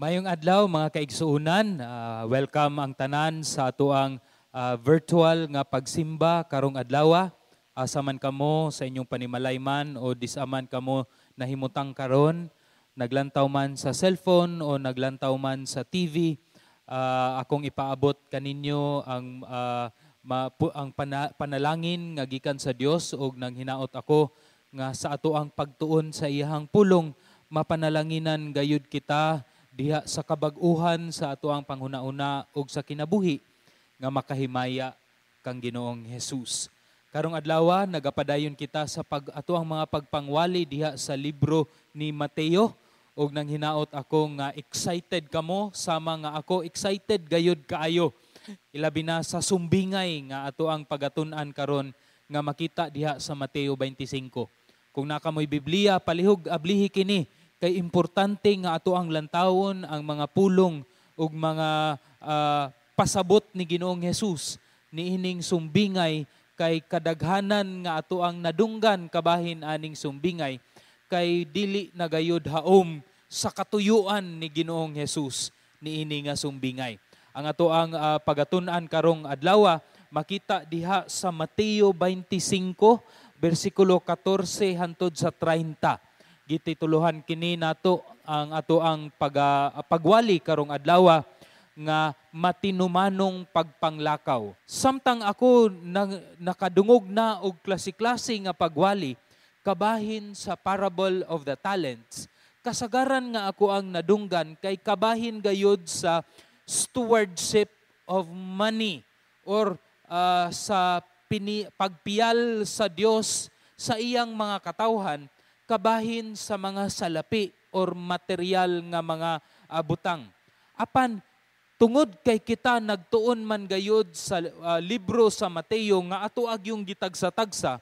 Maayong adlaw, mga kaigsuonan. Welcome ang tanan sa atoang virtual nga pagsimba karong adlaw. Asa man kamo sa inyong panimalay man o disa man kamo nahimutang karon, naglantaw man sa cellphone o naglantaw man sa TV, akong ipaabot kaninyo ang panalangin nga gikan sa Dios ug nang hinaot ako nga sa atoang pagtuon sa iyahang pulong, mapanalanginan gayud kita diha sa kabag-uhan sa atoang panghuna-una ug sa kinabuhi nga makahimaya kang Ginoong Hesus. Karong adlaw, nagapadayon kita sa pag atoang mga pagpangwali diha sa libro ni Mateo ug nang hinaot ako nga excited kamo sama nga ako excited gayud kaayo, ilabi na sa sumbingay nga ato ang pagatun-an karon nga makita diha sa Mateo 25. Kung naa kamoy Biblia, palihog ablihi kini kay importante nga ato ang lantawon ang mga pulong ug mga pasabot ni Ginoong Hesus niining sumbingay, kay kadaghanan nga ato ang nadunggan kabahin aning sumbingay kay dili na gayud haom sa katuyuan ni Ginoong Hesus niini nga sumbingay. Ang ato ang pagatun-an karong adlaw makita diha sa Mateo 25 bersikulo 14 hantod sa 30. Gitituluhan kini nato ang ato ang pagwali karong adlaw nga "Matinumanong Pagpanglakaw." Samtang ako nakadungog na og klase-klase nga pagwali kabahin sa parable of the talents, kasagaran nga ako ang nadunggan kay kabahin gayud sa stewardship of money or sa pagpiyal sa Dios sa iyang mga katawhan kabahin sa mga salapi or material nga mga butang. Apan tungod kay kita nagtuon man gayud sa libro sa Mateo nga ato agyong gitagsa-tagsa,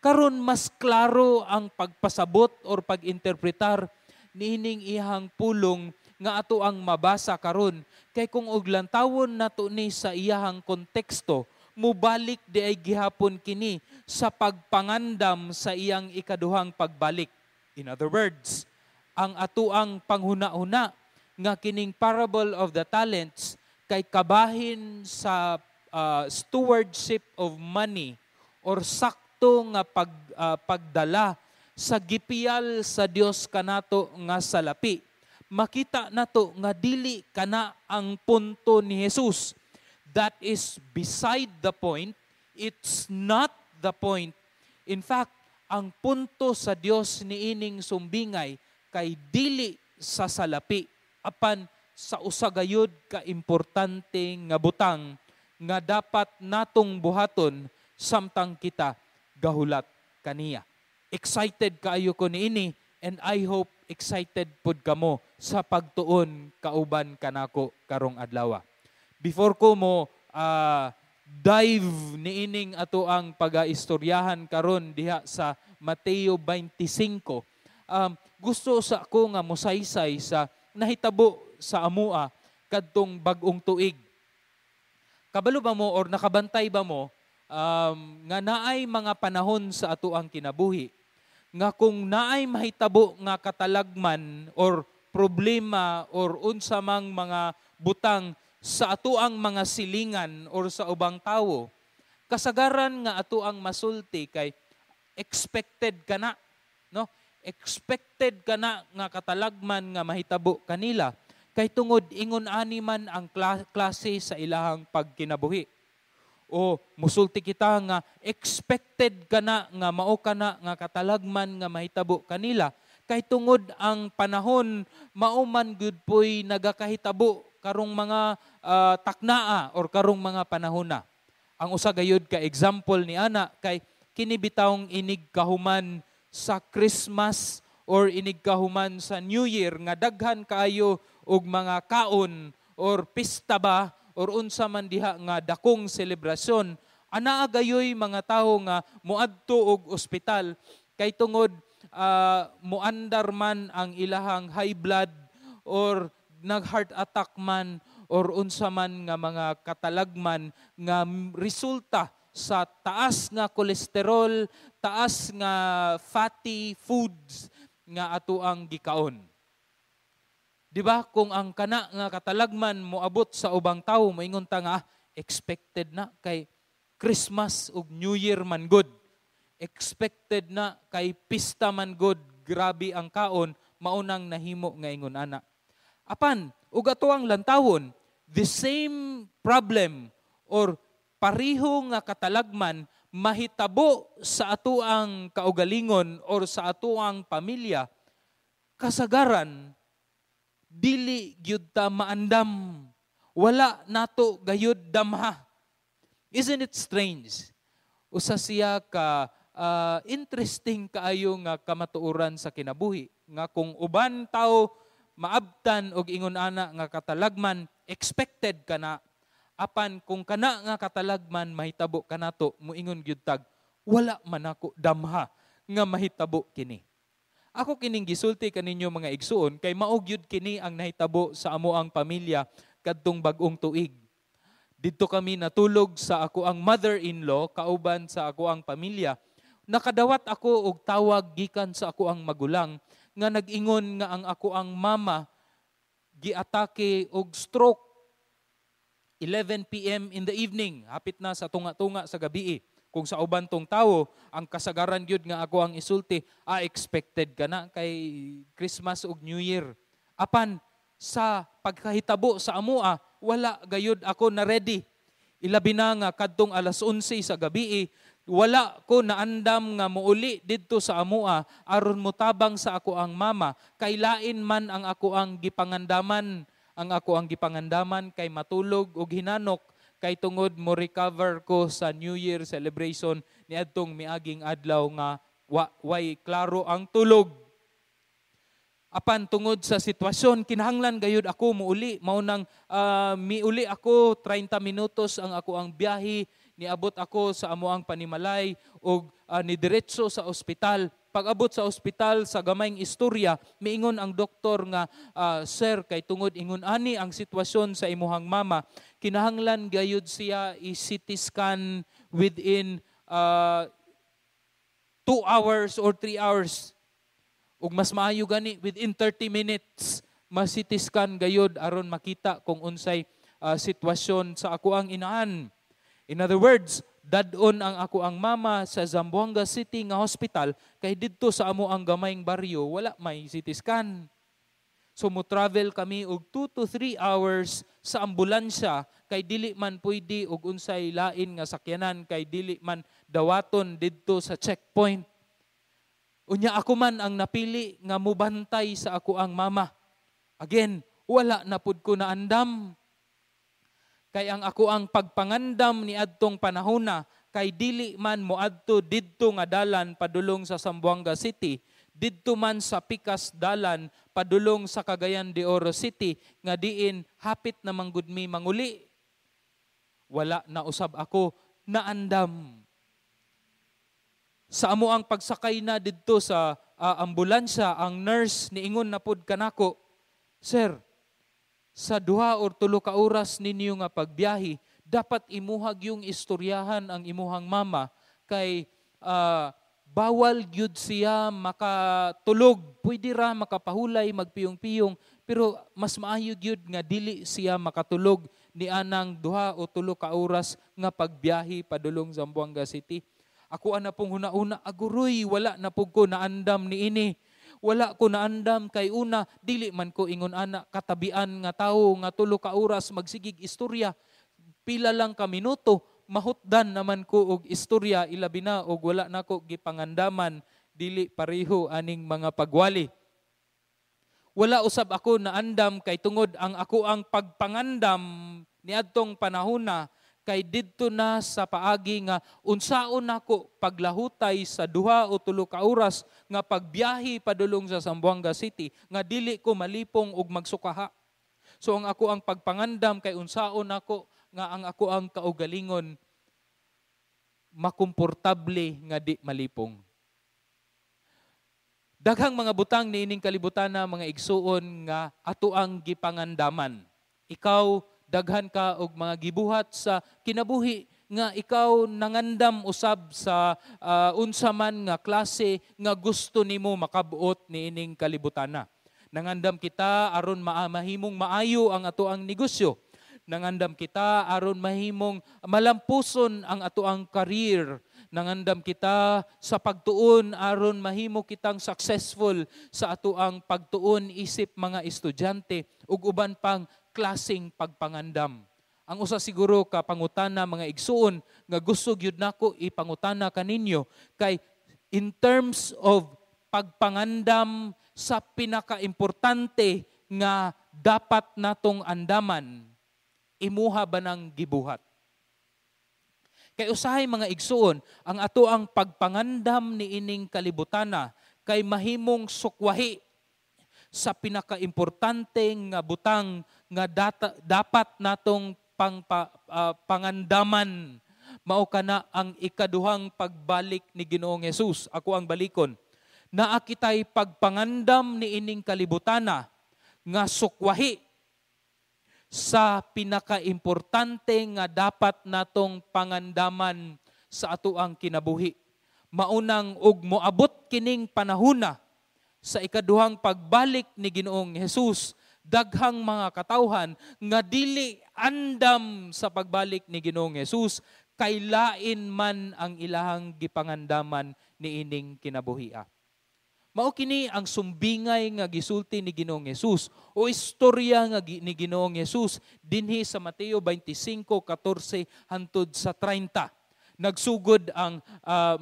karon mas klaro ang pagpasabot or paginterpretar niining iyang pulong nga ato ang mabasa karon, kay kung og lantawon nato ni sa iyahang konteksto, mubalik di ay gihapon kini sa pagpangandam sa iyang ikaduhang pagbalik. In other words, ang atuang panghuna-huna nga kining parable of the talents kay kabahin sa stewardship of money or sakto nga pagdala sa gipiyal sa Dios kanato nga salapi, makita nato nga dili kana ang punto ni Jesus. That is beside the point. It's not the point. In fact, ang punto sa Dios niining sumbingay kay dili sa salapi apan sa usa gayud ka importante nga butang nga dapat natong buhaton samtang kita gahulat kaniya. Excited kaayo ko niini and I hope excited pud kamo sa pagtuon kauban kanako karong adlaw. Before ko mo dive niining ato ang pagaistoryahan karon diha sa Mateo 25, gusto sa ako nga mosaysay sa nahitabo sa amua kadtong bag-ong tuig. Kabalo ba mo or nakabantay ba mo nga naay mga panahon sa ato ang kinabuhi nga kung naay mahitabo nga katalagman or problema or unsa mang mga butang sa atoang mga silingan or sa ubang tawo, kasagaran nga ato ang masulti kay expected ka na, no? Expected ka na nga katalagman nga mahitabo kanila kay tungod ingon ani man ang klase sa ilahang pagkinabuhi. O musulti kita nga expected ka na nga mao ka na nga katalagman nga mahitabo kanila kay tungod ang panahon mao man gud poy nagakahitabo karong mga taknaa or karong mga panahon na. Ang usa gayud ka example ni ana kay kini bitawng inig kahuman sa Christmas or inig kahuman sa New Year nga daghan kaayo og mga kaon or pista ba or unsa man diha nga dakong selebrasyon, anaa gayoy mga tawo nga moadto og ospital kay tungod moandar man ang ilahang high blood or nag heart attack man or unsa man nga mga katalagman nga resulta sa taas nga kolesterol, taas nga fatty foods nga ato ang gikaon. Di ba? Kung ang kana nga katalagman moabot sa ubang tawo, moingon ta nga, "Ah, expected na kay Christmas ug New Year man gud. Expected na kay pista man gud, grabe ang kaon, maunang nahimo nga ingon ana." Apan, ug ato ang lantawon, the same problem or pariho nga katalagman mahitabo sa atuang kaugalingon or sa atuang pamilya, kasagaran dili gyud ta maandam. Wala nato gayud damha. Isn't it strange? Usa siya ka interesting kaayo nga kamatuoran sa kinabuhi nga kung uban tao maabtan og ingon ana nga katalagman, expected kana. Apan kung kana nga katalagman mahitabo kanato, muingon gyud tag, "Wala man ako damha nga mahitabo kini." Ako kining gisulti kaninyo, mga igsuon, kay mao gyud kini ang nahitabo sa amo ang pamilya kadtong bag-ong tuig. Didto kami natulog sa ako ang mother-in-law kauban sa ako ang pamilya. Nakadawat ako og tawag gikan sa ako ang magulang nga nag-ingon nga ang ako ang mama giatake og stroke 11 p.m. in the evening, hapit na sa tunga-tunga sa gabi. Kung sa uban tong tawo, ang kasagaran gyud nga ako ang isulti, "Ah, expected ka na kay Christmas ug New Year." Apan sa pagkahitabo sa amoa, wala gayud ako na ready. Ilabi na nga kadtong alas 11 sa gabi, wala ko naandam nga muuli didto sa amoa aron motabang sa ako ang mama, kay lain man ang ako ang gipangandaman. Ang ako ang gipangandaman kay matulog og hinanok kay tungod mo recover ko sa New Year celebration niadtong miaging adlaw nga way klaro ang tulog. Apan tungod sa sitwasyon, kinahanglan gayud ako muuli. Mao nang miuli ako, 30 minutos ang ako ang biyahe, niabot ako sa amo ang panimalay og nidiretso sa ospital. Pag-abot sa ospital, sa gamayng istorya, miingon ang doktor nga, "Sir, kay tungod ingon ani ang sitwasyon sa imuhang mama, kinahanglan gayud siya i-CT scan within 2 hours or 3 hours. Ug mas maayo gani within 30 minutes ma-CT scan gayud aron makita kung unsay sitwasyon sa ako ang inaan." In other words, dad-on ang ako ang mama sa Zamboanga City nga hospital kay didto sa amo ang gamayng baryo wala may CT scan. So mo travel kami og 2 to 3 hours sa ambulansya kay dili man pwede og unsay lain nga sakyanan kay dili man dawaton didto sa checkpoint. Unya ako man ang napili nga mubantay sa ako ang mama. Again, wala na pud ko naandam. Kay ang ako ang pagpangandam ni adtong panahona kay dili man moadto didto nga dalan padulong sa Zamboanga City, didto man sa pikas dalan padulong sa Cagayan de Oro City nga diin hapit na manggud mi manguli. Wala na usab ako naandam. Sa amo ang pagsakay na didto sa ambulansya, ang nurse niingon na pud kanako, "Sir, sa 2 or 3 ka oras ninyo nga pagbiyahe, dapat imuhag yung istoryahan ang imuhang mama kay bawal gyud siya makatulog. Pwede ra makapahulay, magpiyong-piyong, pero mas maayo gyud nga dili siya makatulog ni anang 2 o 3 ka oras nga pagbiyahe padulong Zamboanga City." Ako ana pong huna-una, aguroy, wala na pug ko naandam ni ini. Wala ko naandam kay una, dili man ko ingon ana katabian nga tawo nga 3 ka oras magsigig istorya. Pila lang ka minuto, mahutdan naman ko og istorya, ilabi na og wala nako gipangandaman, dili pareho aning mga pagwali. Wala usab ako naandam kay tungod ang ako ang pagpangandam niadtong panahona kay didto na sa paagi nga unsaon nako paglahutay sa 2 o 3 ka oras nga pagbiyahe padulong sa Zamboanga City nga dili ko malipong og magsukaha. So ang ako ang pagpangandam kay unsaon nako nga ang ako ang kaugalingon makomportable nga di malipong. Daghang mga butang niining kalibutan na, mga igsuon, nga ato ang gipangandaman. Ikaw, daghan ka og mga gibuhat sa kinabuhi nga ikaw nangandam usab sa unsa man nga klase nga gusto nimo makabuot niining kalibutana. Nangandam kita aron mahimong maayo ang atoang negosyo. Nangandam kita aron mahimong malampuson ang atoang career. Nangandam kita sa pagtuon aron mahimo kitang successful sa atoang pagtuon isip mga estudyante ug uban pang klaseng pagpangandam. Ang usa siguro ka pangutana, mga igsuon, nga gusto gyud nako ipangutana kaninyo kay in terms of pagpangandam sa pinakaimportante nga dapat natong andaman, imuha ba nang gibuhat? Kay usahay, mga igsuon, ang ato ang pagpangandam ni ining kalibutana kay mahimong sukwahi sa pinakaimportante nga butang nga dapat natong pangandaman. Mao kana ang ikaduhang pagbalik ni Ginoong Hesus. Ako ang balikon. Naa kitay pagpangandam ni ining kalibutana nga sukwahi sa pinakaimportante nga dapat natong pangandaman sa atoang kinabuhi. Maunang og moabot kining panahuna sa ikaduhang pagbalik ni Ginoong Hesus, daghang mga katawhan nga dili andam sa pagbalik ni Ginoong Hesus kay lain man ang ilahang gipangandaman niining kinabuhia. Mao kini ang sumbingay nga gisulti ni Ginoong Hesus o istorya nga ni Ginoong Hesus dinhi sa Mateo 25:14 hangtod sa 30. Nagsugod ang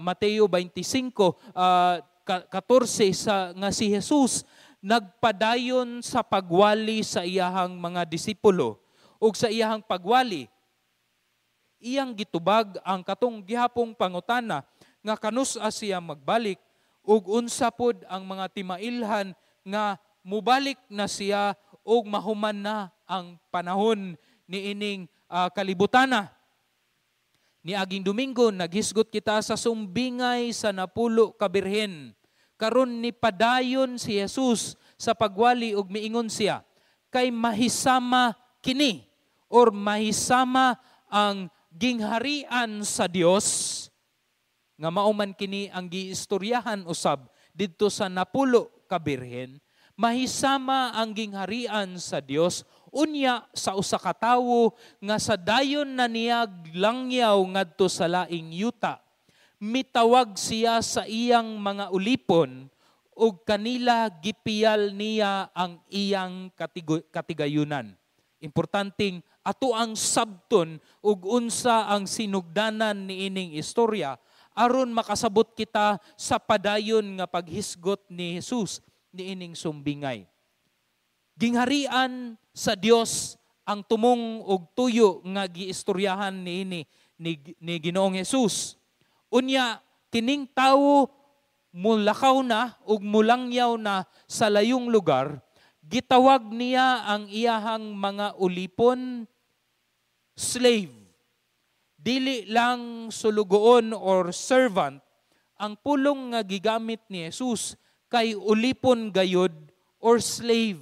Mateo 25:14 sa nga si Jesus nagpadayon sa pagwali sa iyahang mga disipulo, ug sa iyahang pagwali iyang gitubag ang katong gihapong pangutana nga kanus-a siya magbalik ug unsa pod ang mga timailhan nga mubalik na siya ug mahuman na ang panahon niining kalibutana. Niaging Domingo naghisgot kita sa sumbingay sa 10 ka birhen. Karon ni padayon si Jesus sa pagwali ug miingon siya kay mahisama kini or mahisama ang gingharian sa Dios nga mao man kini ang giistoryahan usab didto sa 10 ka birhen. Mahisama ang gingharian sa Dios unya sa usa ka tawo nga sa dayon na niya langyaw ngadto sa laing yuta. Mitawag siya sa iyang mga ulipon ug kanila gipiyal niya ang iyang katigayunan. Importanteng ato ang sabton ug unsa ang sinugdanan niining istorya aron makasabot kita sa padayon nga paghisgot ni Jesus niining sumbingay. Gingharian sa Dios ang tumong og tuyo nga giistoryahan niini ni Ginoong Hesus. Unya kining tawo mulakaw na ug mulangyaw na sa layong lugar, gitawag niya ang iyahang mga ulipon, slave. Dili lang sulugoon or servant, ang pulong nga gigamit ni Jesus kay ulipon gayud or slave.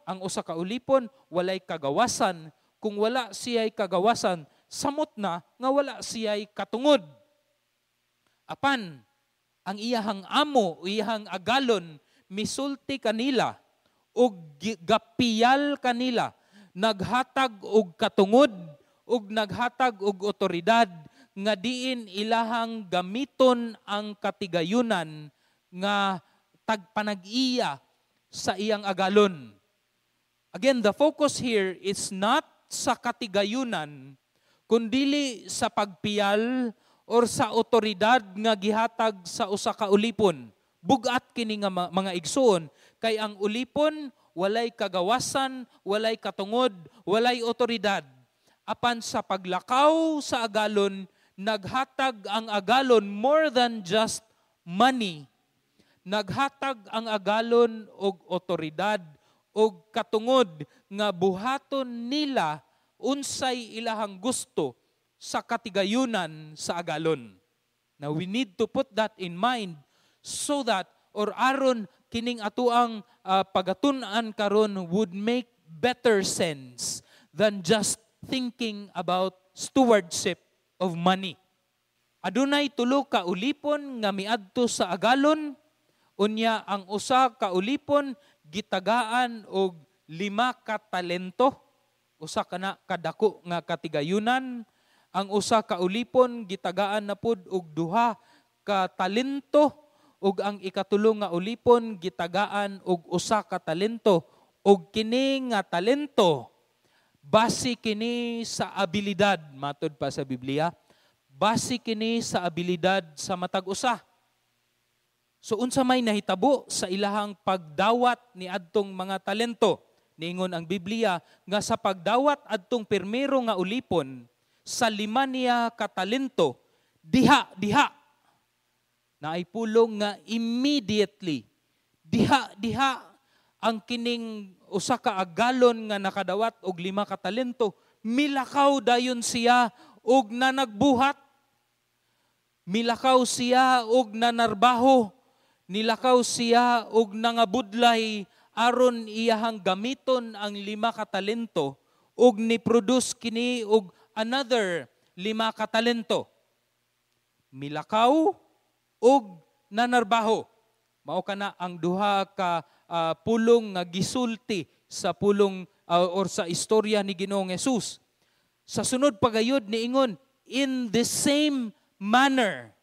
Ang usa ka ulipon walay kagawasan. Kung wala siya'y kagawasan, samot na nga wala siya'y katungod. Apan ang iyahang amo, iyahang agalon, misulti kanila og gapiyal kanila, naghatag og katungod ug naghatag og otoridad nga diin ilahang gamiton ang katigayunan nga tagpanag-iya sa iyang agalon. Again, the focus here is not sa katigayunan, kundili sa pagpiyal or sa otoridad nga gihatag sa usa ka ulipon. Bugat kini nga mga igsuon, kay ang ulipon walay kagawasan, walay katungod, walay otoridad. Apan sa paglakaw sa agalon, naghatag ang agalon more than just money. Naghatag ang agalon og otoridad og katungod nga buhaton nila unsay ilahang gusto sa katigayunan sa agalon. Now we need to put that in mind so that or aron kining atuang pagatun-an karon would make better sense than just thinking about stewardship of money. Adunay tulo ka ulipon nga miadto sa agalon, unya ang usa ka ulipon gitagaan og 5 ka talento, usa ka na kadako nga katigayunan. Ang usa ka ulipon gitagaan na pud og 2 ka talento, ug ang ikatulo nga ulipon gitagaan og 1 ka talento. Ug kini nga talento base kini sa abilidad, matud pa sa Biblia, base kini sa abilidad sa matag usa. So unsa may nahitabo sa ilahang pagdawat ni adtong mga talento? Niingon ang Biblia nga sa pagdawat adtong pirmero nga ulipon sa 5 niya ka talento, diha diha naay pulong nga immediately, diha diha ang kining usa ka agalon nga nakadawat og 5 ka talento, milakaw dayon siya og nanagbuhat, milakaw siya og nanarbaho, nilakaw siya og nangabudlay aron iyahang gamiton ang 5 ka talento og ni-produce kini og another 5 ka talento. Milakaw og nanarbaho. Mao kana ang duha ka pulong nga gisulti sa pulong or sa istorya ni Ginoong Hesus. Sa sunod pagayod niingon, in the same manner,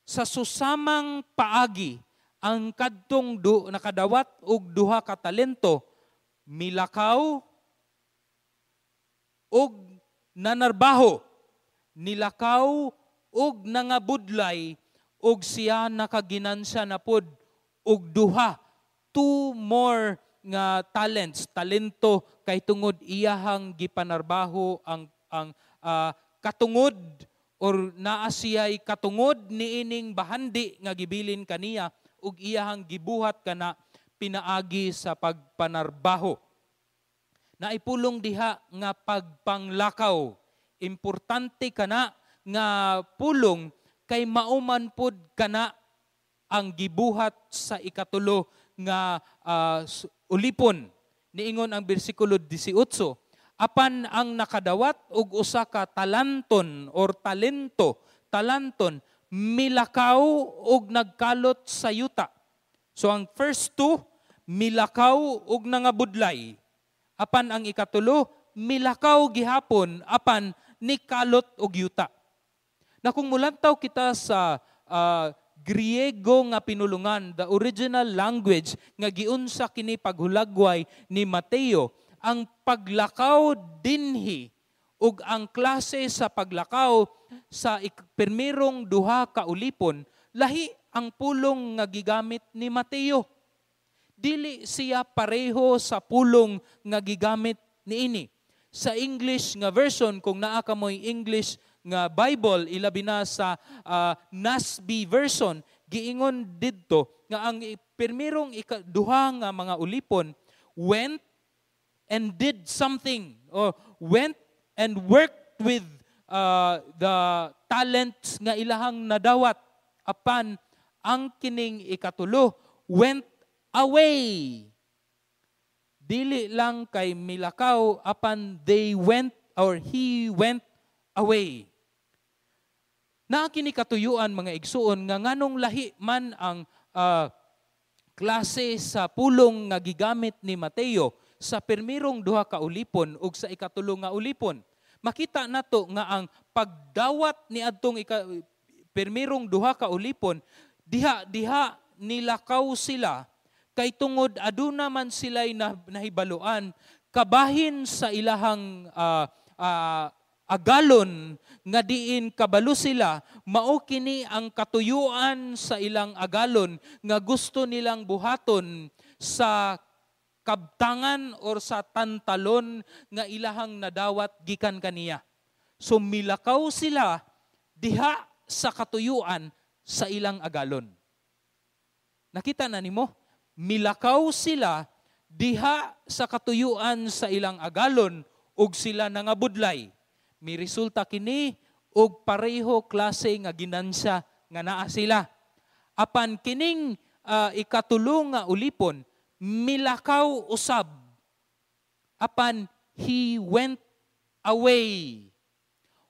sa susamang paagi, ang kadtong nakadawat og 2 ka talento, milakaw og nanarbaho, nilakaw og nangabudlay, og siya nakaginansya na pod og 2 more nga talents, talento kay tungod iyahang gipanarbaho ang katungod or naa siya'y katungod niining bahandi nga gibilin kaniya ug iyahang gibuhat kana pinaagi sa pagpanarbaho. Naipulong diha nga pagpanglakaw. Importante kana nga pulong kay mauman pod kana ang gibuhat sa ikatulo nga ulipon. Niingon ang bersikulo 18, apan ang nakadawat og usa ka talanton or talento, talanton, milakaw og nagkalot sa yuta. So ang first two, milakaw og nangabudlay. Apan ang ikatulo, milakaw gihapon apan nikalot og yuta. Na kung mulantaw kita sa Griego nga pinulungan, the original language nga giunsa kini paghulagway ni Mateo, ang paglakaw dinhi ug ang klase sa paglakaw sa pirmirong 2 ka ulipon, lahi ang pulong nga gigamit ni Mateo. Dili siya pareho sa pulong nga gigamit niini. Sa English nga version, kung naa ka mo'y English nga Bible, ilabi na sa NASB version, giingon didto nga ang pirmirong duha nga mga ulipon went and did something, or went and worked with the talents nga ilahang nadawat. Apan ang kining ikatulo went away. Dili lang kay milakaw, apan they went or he went away. Naa kini katuyuan mga igsuon nga nganong lahi man ang klase sa pulong nga gigamit ni Mateo sa pirmirong 2 ka ulipon ug sa ikatulo nga ulipon. Makita nato nga ang pagdawat ni adtong pirmirong 2 ka ulipon, diha diha nilakaw sila kay tungod aduna man sila'y nahibaluan kabahin sa ilahang agalon nga diin kabalo sila, mao kini ang katuyuan sa ilang agalon nga gusto nilang buhaton sa kabtangan or sa tantalon nga ilahang nadawat gikan kaniya. So milakaw sila diha sa katuyuan sa ilang agalon. Nakita na nimo? Milakaw sila diha sa katuyuan sa ilang agalon ug sila nangabudlay. Mi resulta kini og pareho klase nga ginansya nga naa sila. Apan kining ikatulo nga ulipon, milakaw usab. Apan he went away.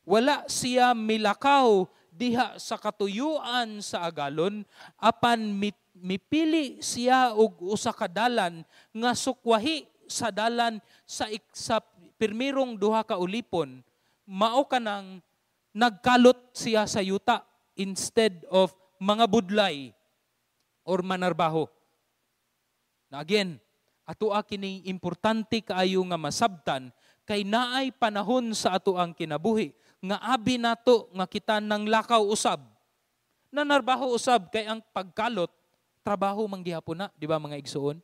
Wala siya milakaw diha sa katuyuan sa agalon, apan mipili siya og usa ka dalan nga sukwahi sa dalan sa pirmirong duha ka ulipon, mao kanang nagkalot siya sa yuta instead of mga budlay or manarbaho. Na again, atoa kini importante kaayo nga masabtan kay naay panahon sa ato ang kinabuhi nga abi nato nga kita nang lakaw usab. Nanarbaho usab kay ang pagkalot trabaho man gihapon na, di ba, mga igsuon?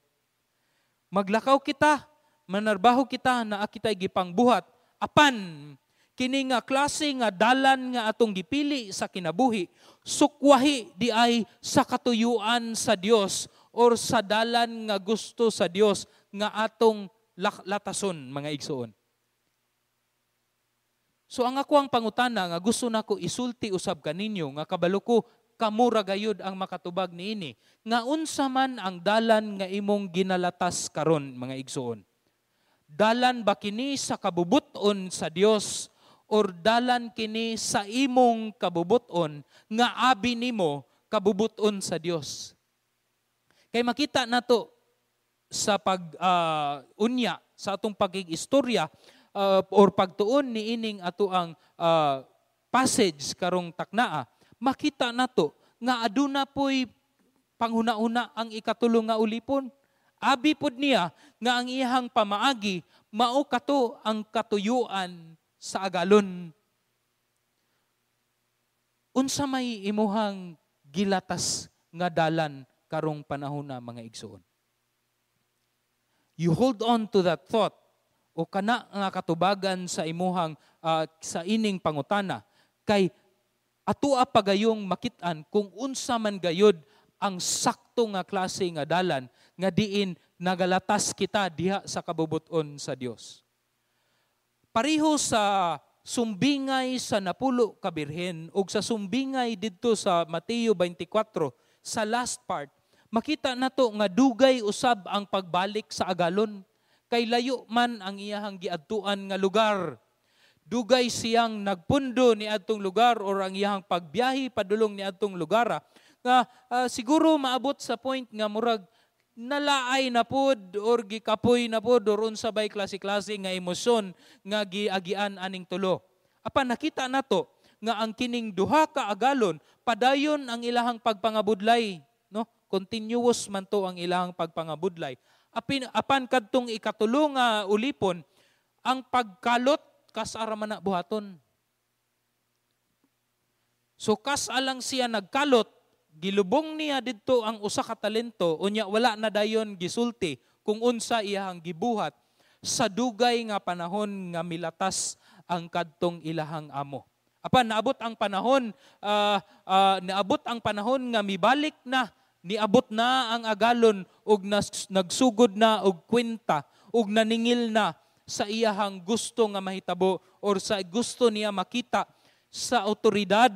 Maglakaw kita, manarbaho kita, naa kita'y gipangbuhat, apan kini nga klase nga dalan nga atong gipili sa kinabuhi sukwahi di ay sa katuyuan sa Dios or sa dalan nga gusto sa Dios nga atong latason, mga igsuon. So ang ako ang pangutana nga gusto nako isulti usab kaninyo, nga kabalo ko kamo ra gayud ang makatubag niini, nga unsa man ang dalan nga imong ginalatas karon, mga igsuon? Dalan ba kini sa kabubuton sa Dios or dalan kini sa imong kabubuton nga abi nimo kabubuton sa Dios? Kay makita nato sa pag unya sa atong pagig-istorya or pagtuon niining ato ang passage karong taknaa, makita nato nga aduna poy panghuna-una ang ikatulo nga ulipon. Abi pod niya nga ang iyang pamaagi mao kato ang katuyuan sa agalon. Unsa may imuhang gilatas nga dalan karong panahon na, mga igsuon? You hold on to that thought o kana nga katubagan sa imuhang sa ining pangutana kay atoa pagayong makit-an kung unsa man gayud ang sakto nga klase nga dalan nga diin nagalatas kita diha sa kabubuton sa Dios. Pareho sa sumbingay sa 10 ka birhen ug sa sumbingay didto sa Mateo 24 sa last part, makita nato nga dugay usab ang pagbalik sa agalon kay layo man ang iyahang giadtuan nga lugar. Dugay siyang nagpundo ni adtong lugar or ang iyahang pagbiyahe padulong ni adtong lugar nga siguro maabot sa point nga murag nalaay na pod or gikapoy na pod or unsa bay klase-klase nga emosyon nga giagian aning tulo. Apan nakita nato nga ang kining duha ka agalon padayon ang ilahang pagpangabudlay, no? Continuous man to ang ilahang pagpangabudlay. Apan kadtong ikatulo nga ulipon, ang pagkalot kas-a ra man na buhaton. So kas-a lang siya nagkalot, gilubong niya didto ang usa ka talento, unya wala na dayon gisulti kung unsa iyahang gibuhat sa dugay nga panahon nga milatas ang kadtong ilahang amo. Apan naabot ang panahon nga mibalik na, niabot na ang agalon ug nagsugod na og kwenta ug naningil na sa iyahang gusto nga mahitabo or sa gusto niya makita sa otoridad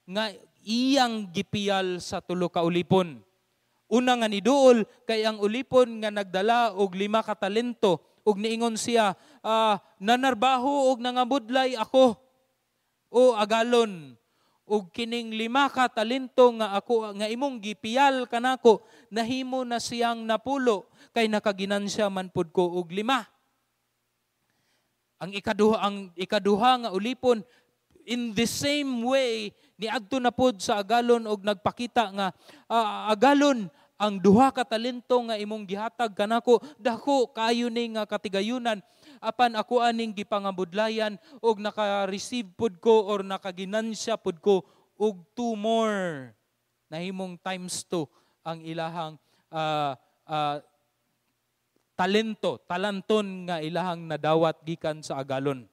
nga iyang gipiyal sa tulo ka ulipon. Una nga niduol kay ang ulipon nga nagdala og 5 ka talento ug niingon siya, nanarbaho og nangabudlay ako o agalon, ug kining 5 ka talento nga ako nga imong gipiyal kanako nahimo na siyang 10 kay nakaginansya man pud ko og 5. Ang ikaduha nga ulipon, in the same way, niadto na pod sa agalon og nagpakita nga, agalon, ang 2 ka talento nga imong gihatag kanako dako kayo ni nga katigayunan, apan ako aning gipangabudlayan og naka-receive pod ko or nakaginansya pod ko og 2 more. Nahimong times 2 ang ilahang talento, talanton nga ilahang nadawat gikan sa agalon.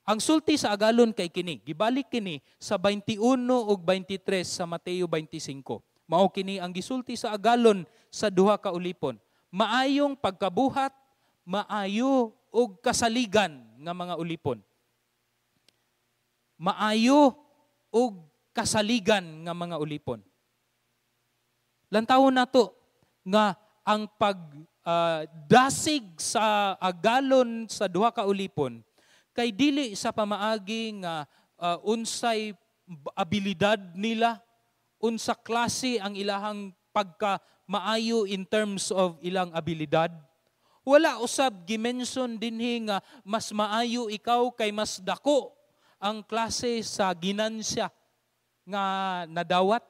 Ang sulti sa agalon kay kini, gibalik kini sa 21 ug 23 sa Mateo 25. Mao kini ang gisulti sa agalon sa duha ka ulipon. Maayong pagkabuhat, maayo og kasaligan nga mga ulipon. Maayo og kasaligan nga mga ulipon. Lantawon nato nga ang pag dasig sa agalon sa duha ka ulipon kay dili sa pamaagi nga unsay abilidad nila, unsa klase ang ilahang pagka maayo in terms of ilang abilidad. Wala usab gimension dinhi nga mas maayo ikaw kay mas dako ang klase sa ginansya nga nadawat.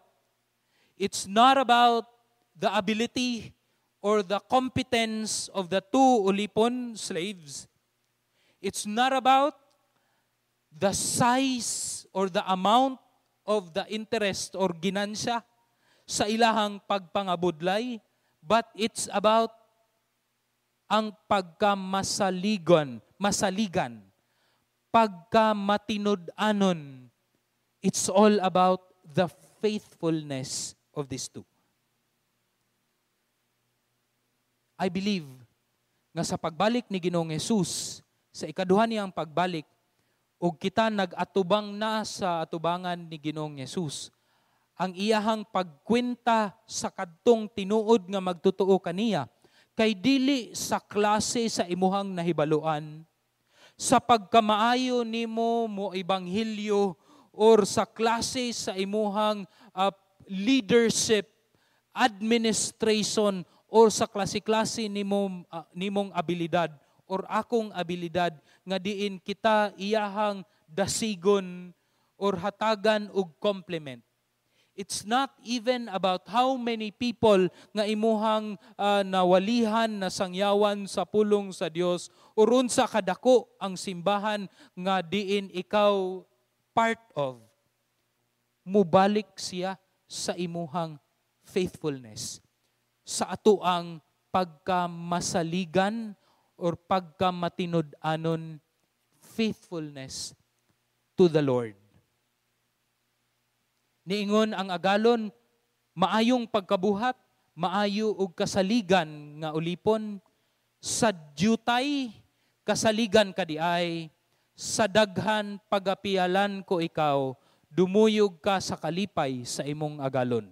It's not about the ability or the competence of the two ulipon slaves. It's not about the size or the amount of the interest or ginansya sa ilahang pagpangabudlay, but it's about ang pagkamasaligan, masaligan, pagkamatinud-anon. It's all about the faithfulness of these two. I believe nga sa pagbalik ni Ginoong Hesus, sa ikaduha niyang pagbalik, ug kita nag-atubang na sa atubangan ni Ginoong Hesus, ang iyahang pagkwenta sa kadtong tinuod nga magtotoo kaniya kay dili sa klase sa imuhang nahibaluan, sa pagkamaayo nimo mo ebanghelyo, or sa klase sa imuhang leadership, administration, or sa klase-klase nimo nimong abilidad or akong abilidad nga diin kita iyahang dasigon or hatagan og compliment. It's not even about how many people nga imuhang nawalihan, nasangyawan sa pulong sa Dios, or unsa kadako ang simbahan nga diin ikaw part of. Mubalik siya sa imuhang faithfulness, sa atoang pagkamasaligan or pagkamatinud-anon, faithfulness to the Lord. Niingon ang agalon, "Maayong pagkabuhat, maayo og kasaligan nga ulipon. Sa dyutay, kasaligan ka diay, sa daghan pagapiyalan ko ikaw, dumuyog ka sa kalipay sa imong agalon."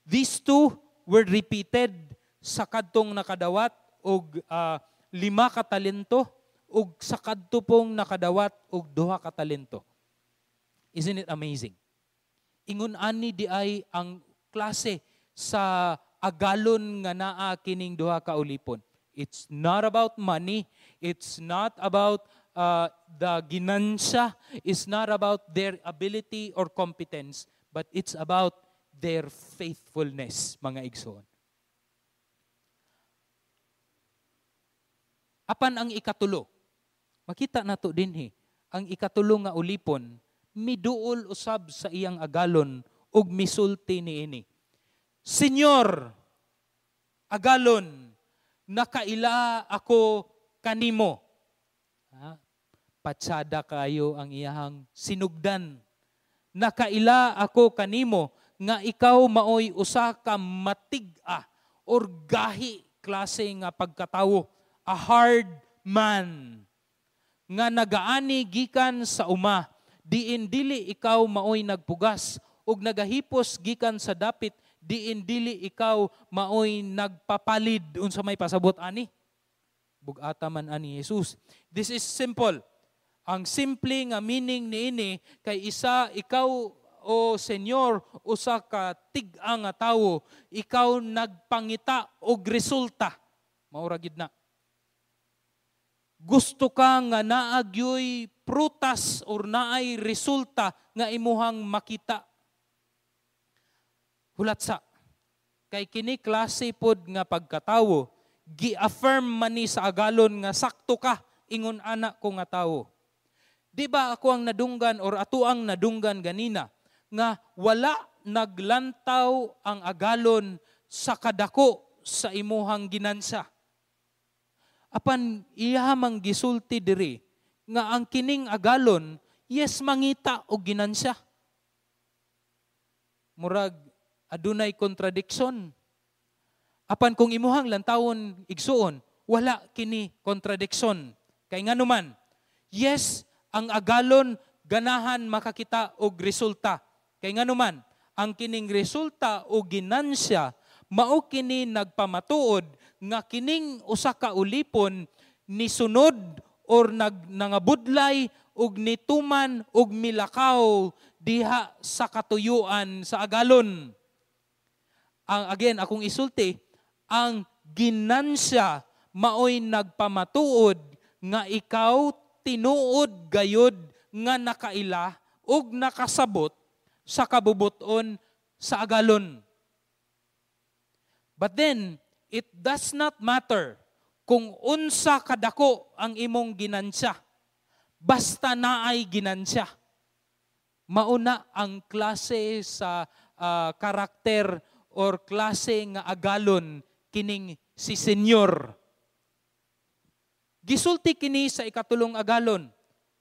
These two were repeated sa kadtong nakadawat og 5 ka talento ug sa kadto pong nakadawat og 2 ka talento. Isn't it amazing? Ingon ani di ay ang klase sa agalon nga naa kining duha ka ulipon. It's not about money, it's not about the ginansya, it's not about their ability or competence, but it's about their faithfulness, mga igsoon. Apan ang ikatulo, makita nato dinhi, ang ikatulo nga ulipon, miduol usab sa iyang agalon ug misulti niini. "Senyor, agalon, nakaila ako kanimo." Ha? Patsada kayo ang iyahang sinugdan. "Nakaila ako kanimo nga ikaw maoy usa ka matig-a or gahi klase nga pagkatawo, a hard man, nga nagaani gikan sa uma, diin dili ikaw maoy nagpugas, ug nagahipos gikan sa dapit, diin dili ikaw maoy nagpapalid." Unsa may pasabot ani? Bug-ata man ani Jesus. This is simple. Ang simple nga meaning niini kay isa ikaw, o Senyor, usa ka tig-a nga tawo, ikaw nagpangita og resulta. Mao ra gid na. Gusto ka nga naagyoy prutas or naay resulta nga imuhang makita. Hulat sa kay kini klase pod nga pagkatawo, gi-affirm man ni sa agalon nga sakto ka ingon ana ko nga tawo. Di ba ako ang nadunggan or ato ang nadunggan ganina nga wala naglantaw ang agalon sa kadako sa imuhang ginansa? Apan iya mang gisulti diri nga ang kining agalon, yes, mangita og ginansya. Murag adunay contradiction. Apan kung imuhang lantawon, igsuon, wala kini contradiction. Kay nganuman, yes, ang agalon ganahan makakita og resulta. Kay nganuman, ang kining resulta o ginansya mao kini nagpamatuod nga kining usa ka ulipon nisunod or nangabudlay og nituman og milakaw diha sa katuyuan sa agalon. Ang again akong isulti, ang ginansya maoy nagpamatuod nga ikaw tinuod gayod nga nakaila ug nakasabot sa kabubuton sa agalon. But then, it does not matter kung unsa kadako ang imong ginansya. Basta naay ginansya. Mauna ang klase sa karakter or klase nga agalon kining si Senyor. Gisulti kini sa ikatulong agalon.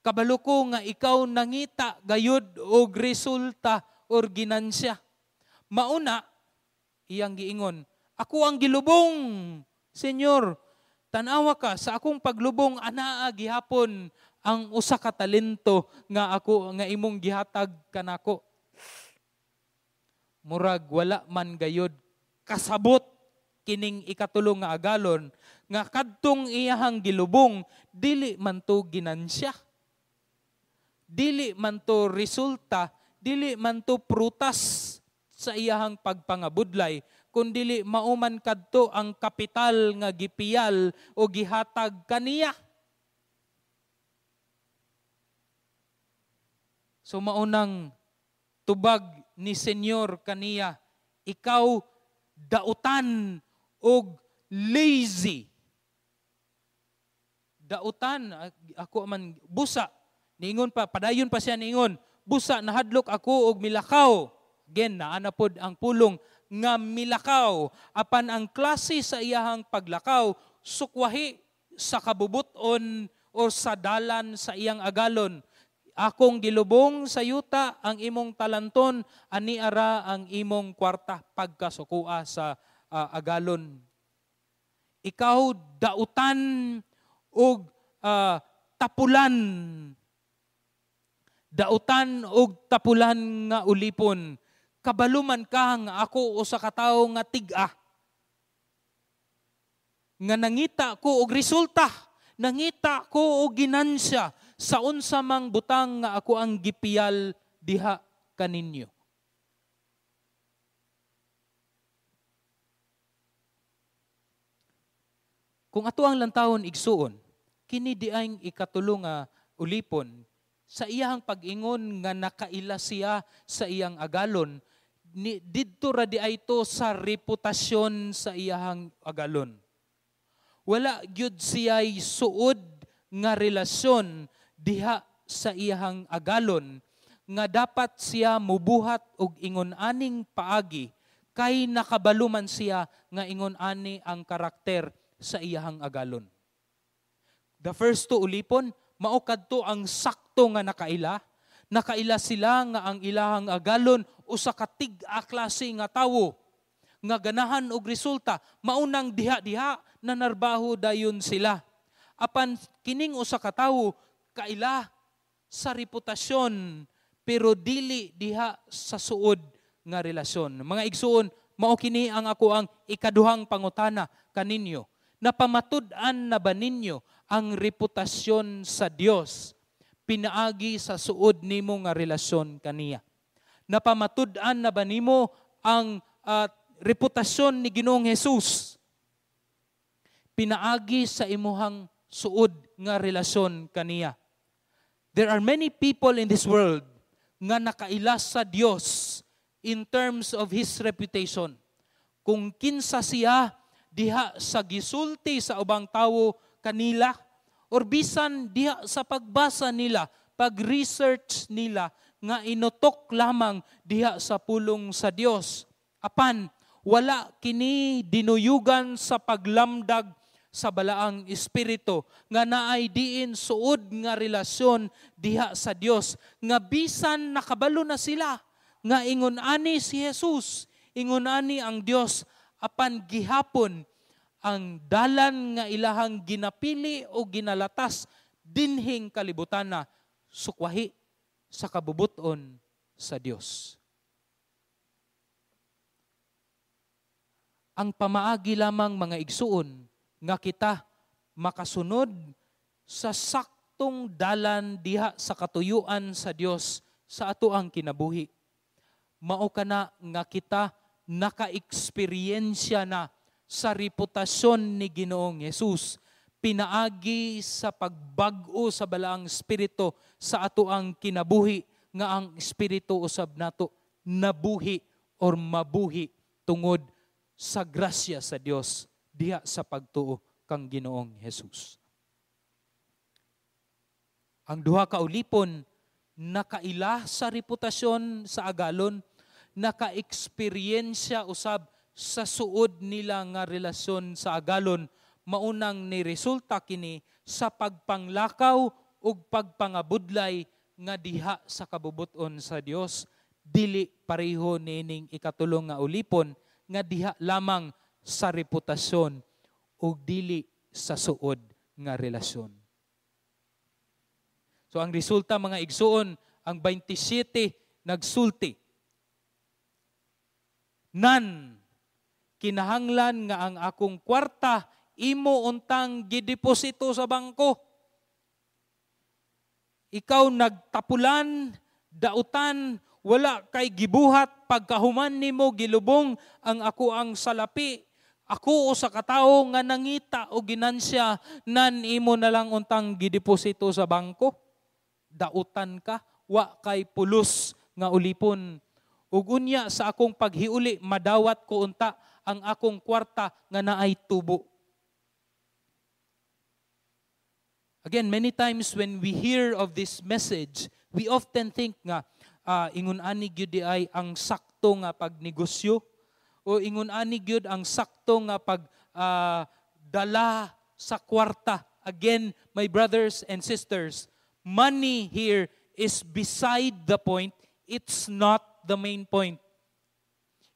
Kabalo ko nga ikaw nangita gayud og resulta or ginansya. Mauna, iyang giingon, ako ang gilubong, Senyor. Tanawa ka sa akong paglubong, anaa gihapon ang usa ka talento nga ako nga imong gihatag kanako. Murag wala man gayud kasabot kining ikatulong nga agalon nga kadtong iyahang gilubong dili man to ginansya. Dili man to resulta, dili man to prutas sa iyahang pagpangabudlay, kundili mauman kadto ang kapital nga gipiyal o gihatag kaniya. So maunang tubag ni Senyor kaniya, ikaw dautan og lazy. Dautan, ako man busa. Niingon pa, padayon pa siya niingon, busa nahadlok ako og milakaw. Again, naana pod ang pulong nga milakaw. Apan ang klase sa iyahang paglakaw, sukwahi sa kabubuton o sa dalan sa iyang agalon. Akong gilubong sa yuta ang imong talanton, ani ara ang imong kwarta pagkasukua sa agalon. Ikaw dautan og tapulan. Dautan og tapulan nga ulipon. Kabaluman ka nga ako usa ka tawo nga tig-a. Nga nangita ko og resulta, nangita ko og ginansya sa unsa mang butang nga ako ang gipiyal diha kaninyo. Kung ato ang lantawon igsuon, kini diay ikatulo nga ulipon sa iyang pag-ingon nga nakaila siya sa iyang agalon, didto ra di ay to sa reputasyon sa iyang agalon. Wala gyud siya'y suod nga relasyon diha sa iyang agalon nga dapat siya mubuhat og ingon aning paagi kay nakabaluman siya nga ingon ani ang karakter sa iyang agalon. The first two ulipon, mao kadto ang sakto nga nakaila. Nakaila sila nga ang ilahang agalon usa ka tig-a klase nga tawo nga ganahan og resulta, maunang diha-diha nanarbaho dayon sila. Apan kining usa ka tawo kaila sa reputasyon pero dili diha sa suod nga relasyon. Mga igsuon, mao kini ang ako ang ikaduhang pangutana kaninyo. Napamatud-an na ba ninyo ang reputasyon sa Dios pinaagi sa suod nimo nga relasyon kaniya? Napamatud-an na ba nimo ang reputasyon ni Ginoong Hesus pinaagi sa imuhang suod nga relasyon kaniya? There are many people in this world nga nakaila sa Dios in terms of His reputation. Kung kinsa siya diha sa gisulti sa ubang tawo kanila or bisan diha sa pagbasa nila, pag-research nila nga inutok lamang diha sa pulong sa Dios. Apan wala kini dinuyugan sa paglamdag sa balaang espiritu nga naay diin suod nga relasyon diha sa Dios nga bisan nakabalo na sila nga ingon ani si Jesus, ingon ani ang Dios, apan gihapon ang dalan nga ilahang ginapili o ginalatas dinhing kalibutana sukwahi sa kabubuton sa Dios. Ang pamaagi lamang mga igsuon nga kita makasunod sa saktong dalan diha sa katuyuan sa Dios sa ato ang kinabuhi. Mao kana nga kita naka-eksperyensya na sa reputasyon ni Ginoong Hesus pinaagi sa pagbag-o sa Balaang Espiritu sa ato ang kinabuhi, nga ang espiritu usab nato nabuhi or mabuhi tungod sa grasya sa Dios diha sa pagtuo kang Ginoong Hesus. Ang duha ka ulipon nakaila sa reputasyon sa agalon, naka-eksperyensya usab sa suod nila nga relasyon sa agalon, maunang ni resulta kini sa pagpanglakaw ug pagpangabudlay nga diha sa kabubuton sa Dios, dili pareho niining ikatulo nga ulipon nga diha lamang sa reputasyon ug dili sa suod nga relasyon. So ang resulta, mga igsuon, ang 27 nagsulti. "Nan, kinahanglan nga ang akong kwarta imo untang gideposito sa bangko. Ikaw nagtapulan, dautan, wala kay gibuhat. Pagkahuman nimo gilubong ang ako ang salapi. Ako usa ka tawo nga nangita og ginansya, nan imo na lang untang gideposito sa bangko. Dautan ka, wa kay pulos nga ulipon. Ug unya sa akong paghiuli madawat ko unta ang akong kwarta nga naay tubo." Again, many times when we hear of this message, we often think nga ingon ani gyud di ay ang sakto nga pagnegosyo o ingon ani gyud ang sakto nga pag dala sa kwarta. Again, my brothers and sisters, money here is beside the point. It's not the main point.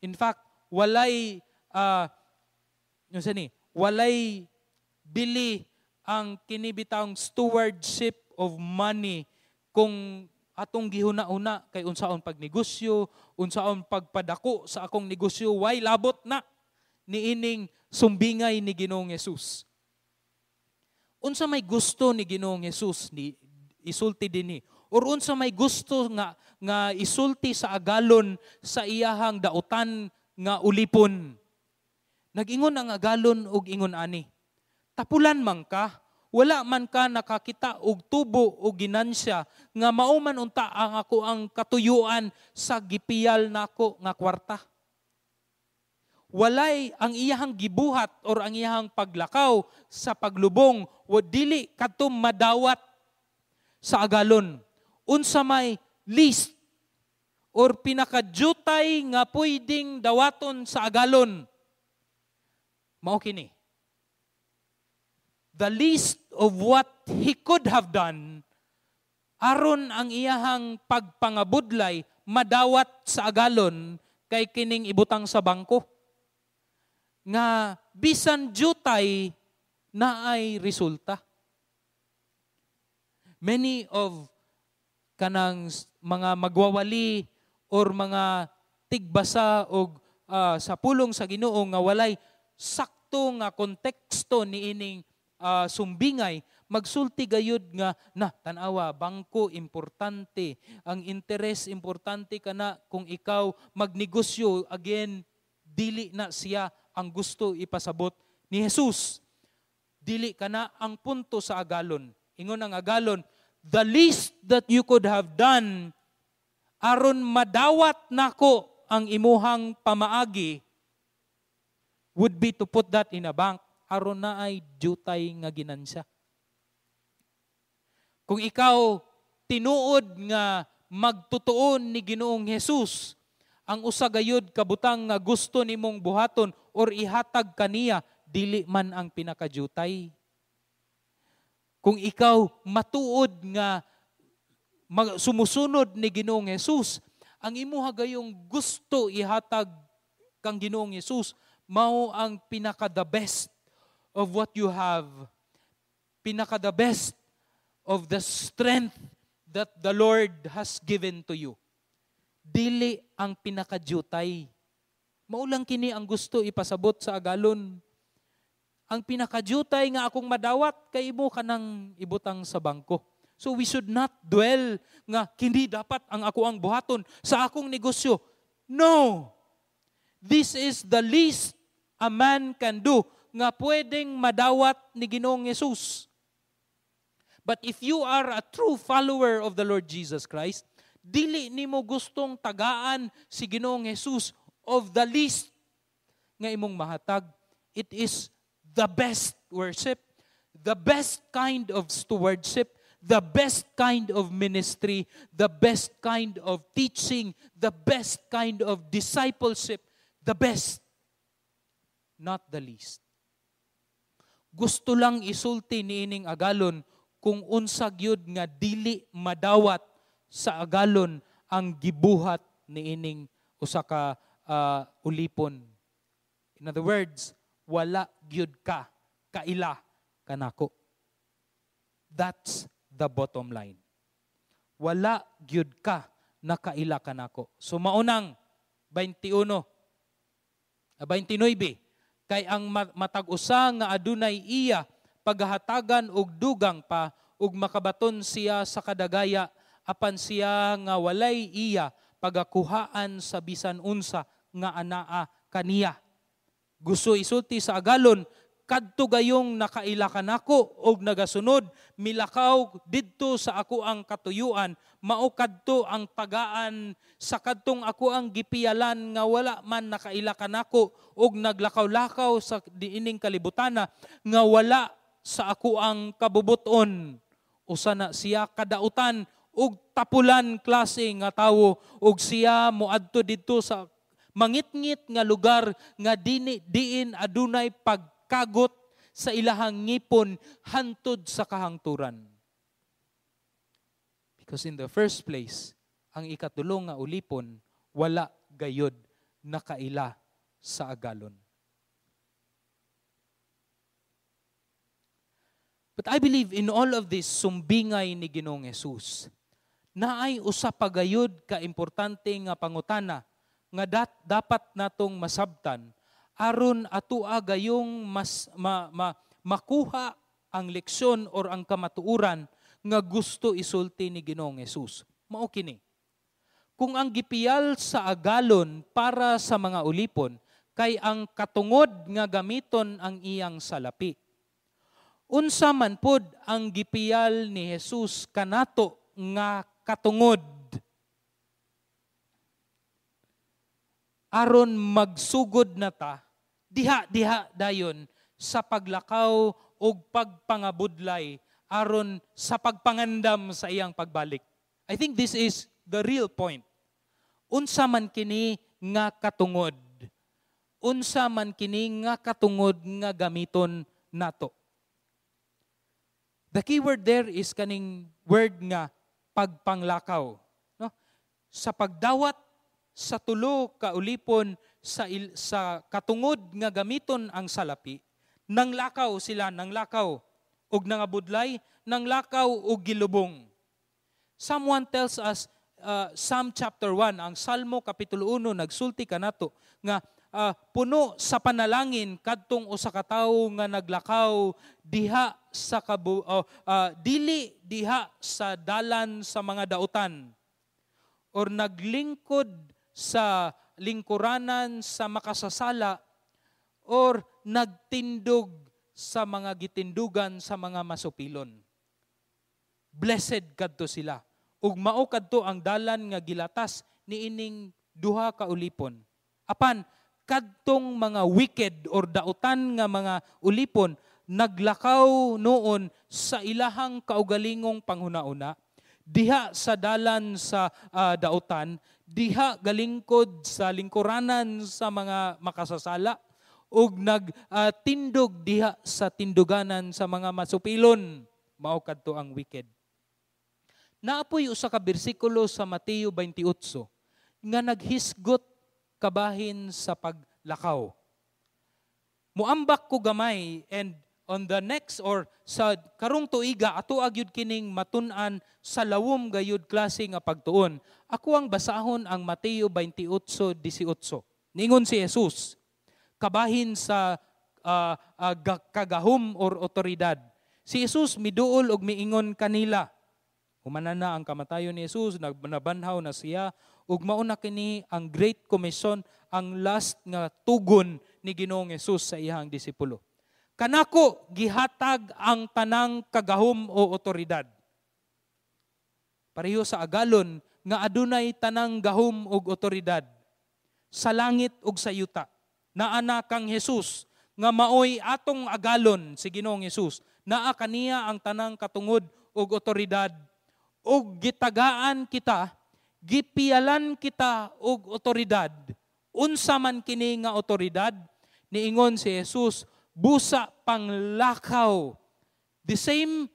In fact, walay ni, walay bili ang kinibitang stewardship of money kung atong gihuna-una kay unsaon pagnegosyo, unsaon pagpadako sa akong negosyo, way labot na niining sumbingay ni Ginoong Hesus. Unsa may gusto ni Ginoong Hesus ni isulti dinhi? Or unsa may gusto nga nga isulti sa agalon sa iyahang dautan nga ulipon? Nag-ingon ang agalon og ingon ani, "Tapulan man ka, wala man ka nakakita og tubo o ginansya nga mao man unta ang ako ang katuyuan sa gipiyal nako nga kwarta." Walay ang iyahang gibuhat or ang iyahang paglakaw sa paglubong o dili kadto madawat sa agalon. Unsa may least or pinakajutay nga pwedeng dawaton sa agalon? Mao kini. The least of what he could have done aron ang iyahang pagpangabudlay madawat sa agalon kay kining ibutang sa bangko nga bisan jutay naay resulta. Many of kanang mga magwawali or mga tigbasa og sa pulong sa Ginoo nga walay sakto nga konteksto niining sumbingay, magsulti gayud nga na tan-awa, bangko importante, ang interes importante kana kung ikaw magnegosyo. Again, dili na siya ang gusto ipasabot ni Jesus. Dili kana ang punto sa agalon. Ingon ang agalon, "The least that you could have done aron madawat nako ang imuhang pamaagi would be to put that in a bank aron na ay jutay nga ginansya." Kung ikaw tinuod nga magtutuon ni Ginoong Hesus, ang usa gayud kabutang nga gusto nimong buhaton or ihatag kaniya, dili man ang pinakajutay. Kung ikaw matuod nga sumusunod ni Ginoong Hesus, ang imuha gayong gusto ihatag kang Ginoong Hesus, mao ang pinaka the best of what you have, pinaka the best of the strength that the Lord has given to you. Dili ang pinakajutay. Maulang kini ang gusto ipasabot sa agalon. Ang pinakajutay nga akong madawat kay imo kanang ibutang sa bangko. So we should not dwell nga kini dapat ang ako ang buhaton sa akong negosyo. No. This is the least a man can do nga pwedeng madawat ni Ginoong Jesus. But if you are a true follower of the Lord Jesus Christ, dili nimo gustong tagaan si Ginoong Jesus of the least nga imong mahatag. It is the best worship, the best kind of stewardship, the best kind of ministry, the best kind of teaching, the best kind of discipleship, the best, not the least. Gusto lang isulti niining agalon kung unsa gyud nga dili madawat sa agalon ang gibuhat niining usa ka ulipon. In other words, wala gyud ka kaila kanako. That's the bottom line. Wala gyud ka nakaila kanako. So maunang 21, 29, kay ang matag usa nga adunay iya paghahatagan og dugang pa ug makabaton siya sa kadagaya, apan siya nga walay iya pagakuhaan sa bisan unsa nga anaa kaniya. Gusto isulti sa agalon, kadto gayong nakaila kanako og nagasunod, milakaw didto sa ako ang katuyuan, mao kadto ang tagaan sa kadtong ako ang gipiyalan nga wala man nakaila kanako og naglakaw-lakaw sa diining kalibutana nga wala sa ako ang kabubuton. Usa na siya kadautan og tapulan klase nga tawo, og siya moadto didto sa mangitngit nga lugar nga dini diin adunay pagkagot sa ilahang ngipon hantod sa kahangturan. Because in the first place, ang ikatulo nga ulipon wala gayod nakaila sa agalon. But I believe in all of this sumbingay ni Ginoong Jesus, naay usa pa gayud ka importante nga pangutana nga dapat natong masabtan aron atua gayong mas makuha ang leksyon or ang kamatuoran nga gusto isulti ni Ginoong Jesus. Mao kini. Kung ang gipiyal sa agalon para sa mga ulipon kay ang katungod nga gamiton ang iyang salapi, unsa man pod ang gipiyal ni Jesus kanato nga katungod aron magsugod na ta diha dayon sa paglakaw ug pagpangabudlay aron sa pagpangandam sa iyang pagbalik? I think this is the real point. Unsa man kini nga katungod? Unsa man kini nga katungod nga gamiton nato? The key word there is kaning word nga pagpanglakaw, no? Sa pagdawat sa tulo ka ulipon sa katungod nga gamiton ang salapi, nanglakaw sila, nanglakaw og nangabudlay, nanglakaw og gilubong. Someone tells us, Psalm chapter 1, ang Salmo kapitulo 1, nagsulti kanato nga puno sa panalangin kadtong usa ka tawo nga naglakaw diha sa dili diha sa dalan sa mga dautan or naglingkod sa lingkuranan sa makasasala or nagtindog sa mga gitindugan sa mga masupilon. Blessed kadto sila. Ug mao kadto ang dalan nga gilatas niining duha ka ulipon. Apan kadtong mga wicked or dautan nga mga ulipon naglakaw noon sa ilahang kaugalingong panghuna-una, diha sa dalan sa dautan, diha galingkod sa lingkuranan sa mga makasasala, ug nagtindog diha sa tinduganan sa mga masupilon. Mao kadto ang wicked. Naapoy usa ka bersikulo sa Mateo 28 nga naghisgot kabahin sa paglakaw. Muambak ko gamay, and on the next or sa karong tuiga ato agyud kining matun-an sa lawom gayud klase nga pagtuon. Ako ang basahon ang Mateo 28:18. Ningon si Jesus kabahin sa kagahom or otoridad. Si Jesus miduol og miingon kanila, Humanan na ang kamatayon ni Jesus, nabanhaw na siya, ug mao na kini ang Great Commission, ang last nga tugon ni Ginoong Jesus sa iyang disipulo. "Kanako gihatag ang tanang kagahom o otoridad." Pareho sa agalon nga adunay tanang gahom ug otoridad sa langit ug sa yuta. Naa na kang Jesus nga maoy atong agalon, si Ginoong Jesus. Naa kaniya ang tanang katungod ug otoridad ug gitagaan kita, gipiyalan kita og otoridad. Unsa man kini nga otoridad? Niingon si Jesus, "Busa panglakaw." The same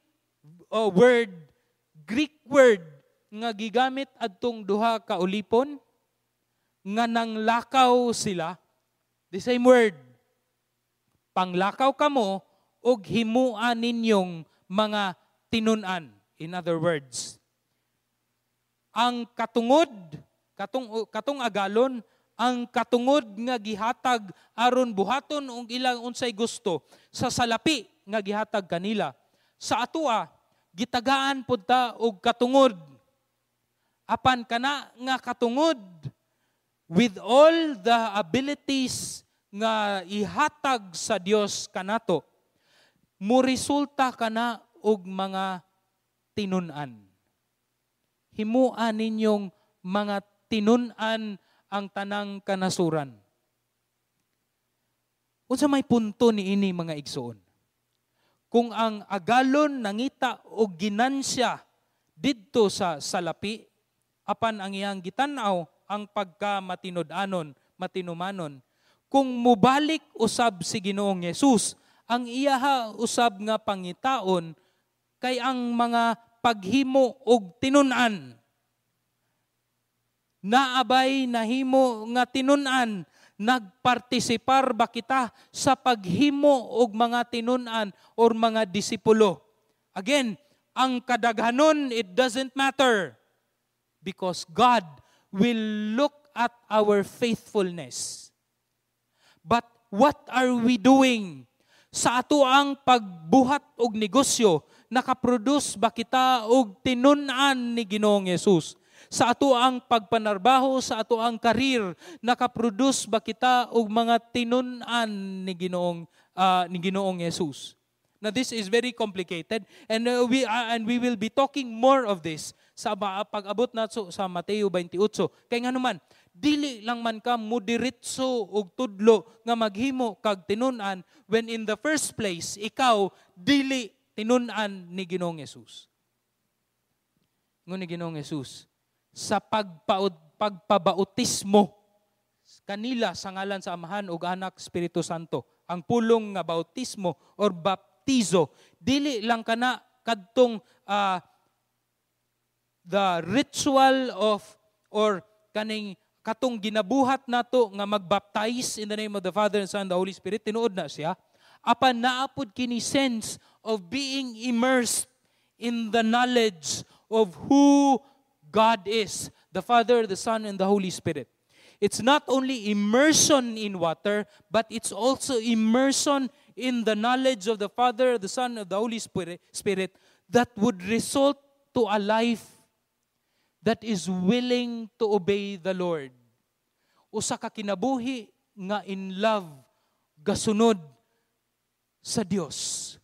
word, Greek word nga gigamit adtong duha ka ulipon nga nanglakaw sila, the same word. "Panglakaw kamo og himua ninyong mga tinun-an." In other words, ang katungod, katong agalon, ang katungod nga gihatag aron buhaton og ilang unsay gusto sa salapi nga gihatag kanila. Sa atoa, gitagaan pud ta og katungod. Apan kana nga katungod, with all the abilities nga ihatag sa Dios kanato, mo resulta kana og mga tinun-an. "Himua ninyong mga tinun-an ang tanang kanasuran." Unsa may punto niini, mga igsoon? Kung ang agalon nangita og ginansya didto sa salapi, apan ang iyang gitan-aw ang pagka matinud-anon, matinumanon. Kung mubalik usab si Ginoong Yesus, ang iyaha usab nga pangitaon kay ang mga paghimo og tinun-an. Naa bay nahimo nga tinun-an? Nagpartisipar ba kita sa paghimo og mga tinun-an or mga disipulo? Again, ang kadaghanon, it doesn't matter because God will look at our faithfulness. But what are we doing? Sa ato ang pagbuhat og negosyo, nakaproduce ba kita og tinun-an ni Ginoong Yesus? Sa ato ang pagpanarbaho, sa ato ang career, nakaproduce ba kita og mga tinun-an ni Ginoong Yesus? Now, this is very complicated and we will be talking more of this sa pag-abot nato sa Mateo 28. Kay nganuman, dili lang man ka mudiretso og tudlo nga maghimo kag tinun-an when in the first place ikaw dili tinun-an ni Ginoong Yesus. Ngunit Ginoong Yesus, sa pagpabautismo kanila sa ngalan sa Amahan ug Anak, Espiritu Santo. Ang pulong nga bautismo or baptizo, dili lang kana kadtong the ritual of or kaning katong ginabuhat nato nga magbaptize in the name of the Father and Son and the Holy Spirit, tinuod na siya. Apan naa pod kini sense of being immersed in the knowledge of who God is, the Father, the Son, and the Holy Spirit. It's not only immersion in water, but it's also immersion in the knowledge of the Father, the Son, and the Holy Spirit that would result to a life that is willing to obey the Lord. Usa ka kinabuhi nga in love gasunod sa Dios.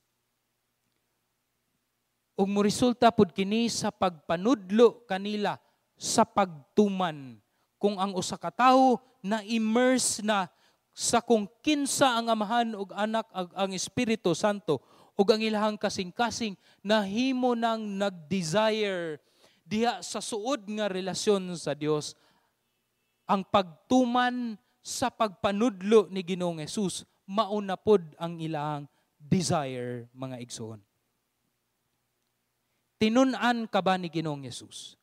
Ug moresulta pud kini sa pagpanudlo kanila sa pagtuman. Kung ang usa ka tawo na immerse na sa kung kinsa ang Amahan ug Anak ang Espiritu Santo ug ang ilahang kasing-kasing nahimo nang nag-desire diha sa suod nga relasyon sa Dios, ang pagtuman sa pagpanudlo ni Ginoong Hesus mauna pod ang ilang desire, mga igsoon. Tinun-an ka ba ni Ginoong Hesus?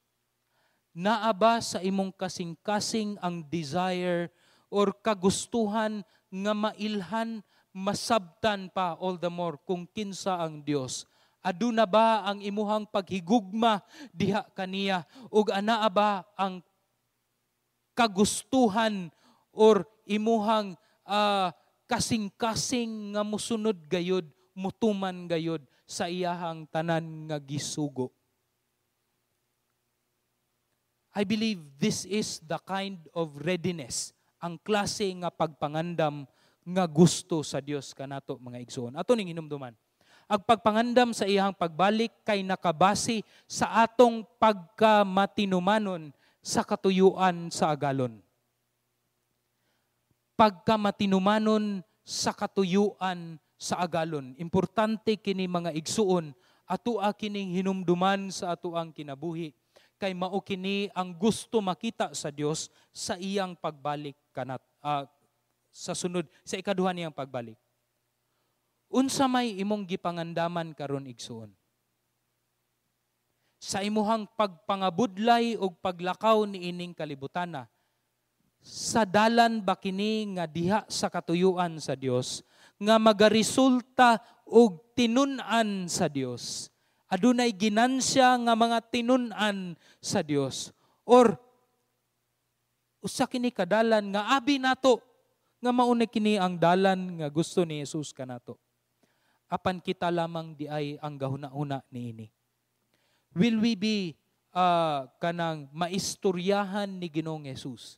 Naa ba sa imong kasing-kasing ang desire or kagustuhan nga mailhan, masabtan pa all the more kung kinsa ang Dios? Aduna ba ang imuhang paghigugma diha kaniya ug anaa ba ang kagustuhan or imuhang kasing-kasing nga musunod gayud, mutuman gayud sa iyahang tanan nga gisugo? I believe this is the kind of readiness, ang klase nga pagpangandam nga gusto sa Dios kanato, mga igsuon. Ato ning hinumduman. Ang pagpangandam sa iyang pagbalik kay nakabase sa atong pagkamatinumanon sa katuyuan sa agalon. Pagkamatinumanon sa katuyuan sa agalon. Importante kini, mga igsuon, atua kining hinumduman sa atuang kinabuhi kay mao kini ang gusto makita sa Dios sa iyang pagbalik kanat sa sunod sa ikaduha niyang pagbalik. Unsa may imong gipangandaman karon, igsuon? Sa imuhang pagpangabudlay og paglakaw niining kalibutana, sa dalan ba kini nga diha sa katuyuan sa Dios nga magaresulta og tinun-an sa Dios? Adunay ginansya nga mga tinun-an sa Dios? Or usa kini kadalan nga abi nato nga mauna kini ang dalan nga gusto ni Jesus kanato, apan kita lamang di ay ang gahuna-huna niini? Will we be kanang maistoryahan ni Ginoong Jesus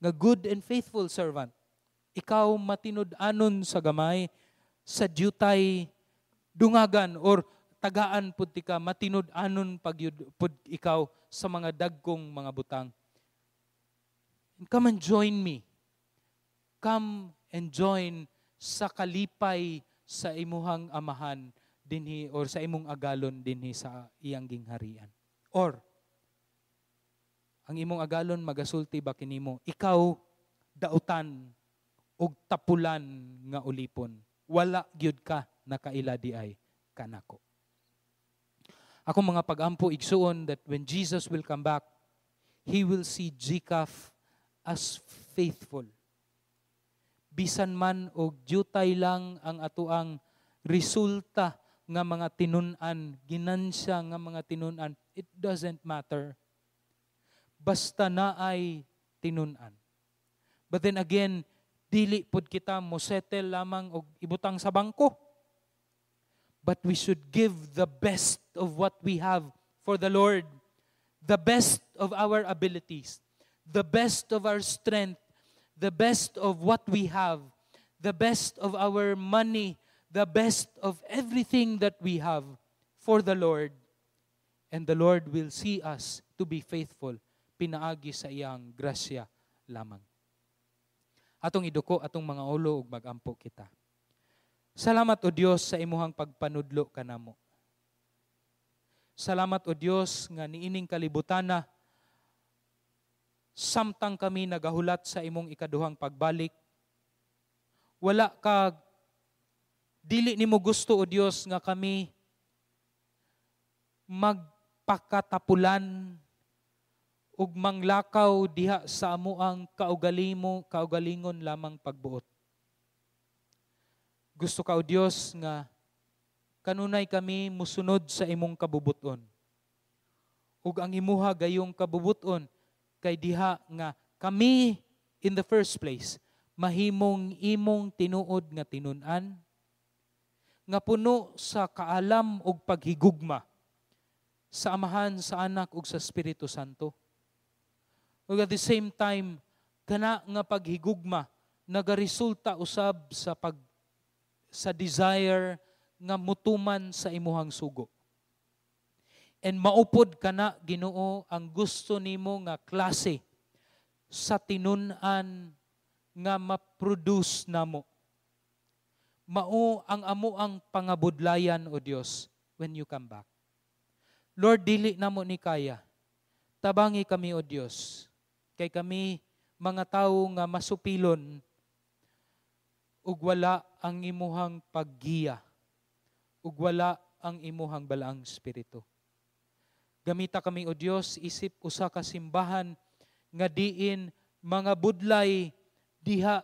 nga "Good and faithful servant, ikaw matinud-anon sa gamay, sa dyutay dungagan," or tagaan pud tika, matinud-anon pagyud pud ikaw sa mga dagkong mga butang, and come and join me, come and join sa kalipay sa imuhang amahan dinhi or sa imong agalon dinhi sa iyang gingharian"? Or ang imong agalon magasulti ba kinimo, "Ikaw dautan og tapulan nga ulipon, wala gyud ka nakaila di ay kanako"? Ako mga pagampo, igsuon, that when Jesus will come back, He will see GCAF as faithful. Bisan man og dyutay lang ang atuang resulta nga mga tinun-an, ginansya nga mga tinun-an, it doesn't matter. Basta naay tinun-an. But then again, dili pud kita mo settle lamang og ibutang sa bangko. But we should give the best of what we have for the Lord, the best of our abilities, the best of our strength, the best of what we have, the best of our money, the best of everything that we have for the Lord. And the Lord will see us to be faithful pinaagi sa iyang grasya lamang. Atong iduko atong mga ulo ug magampo kita. Salamat, O Dios, sa imuhang pagpanudlo kanamo. Salamat, O Dios, nga niining kalibutana samtang kami nagahulat sa imong ikaduhang pagbalik, wala ka dili nimo gusto, O Dios, nga kami magpakatapulan ug manglakaw diha sa amuang kaugalingon lamang pagbuot. Gusto ka, O Dios, nga kanunay kami musunod sa imong kabubuton. Ug ang imuha gayong kabubuton kay diha nga kami in the first place mahimong imong tinuod nga tinun-an nga puno sa kaalam ug paghigugma sa Amahan, sa Anak ug sa Espiritu Santo. Ug at the same time, kana nga paghigugma nagaresulta usab sa desire nga mutuman sa imuhang sugo. And maupod kana, Ginoo, ang gusto nimo nga klase sa tinun-an nga ma-produce namo. Mao ang amo ang pangabudlayan, O Dios, when you come back. Lord, dili namo ni kaya. Tabangi kami, O Dios. Kay kami mga tawo nga masupilon ug wala ang imuhang paggiya ug wala ang imuhang Balaang Espiritu. Gamita kami, O Dios, isip usa ka simbahan nga diin mga budlay diha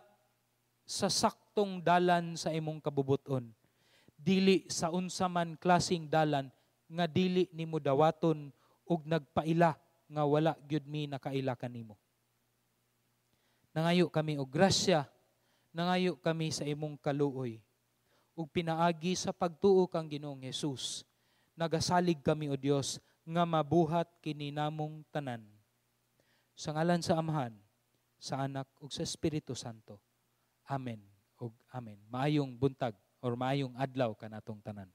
sa saktong dalan sa imong kabubuton. Dili sa unsa man klaseng dalan nga dili nimo dawaton ug nagpaila nga wala gyud mi nakaila kanimo. Nangayo kami og grasya, nangayo kami sa imong kaluoy. Ug pinaagi sa pagtuo kang Ginoong Hesus, nagasalig kami, O Dios, nga mabuhat kini namong tanan. Sa ngalan sa Amahan, sa Anak ug sa Espiritu Santo. Amen ug amen. Maayong buntag or maayong adlaw kanatong tanan.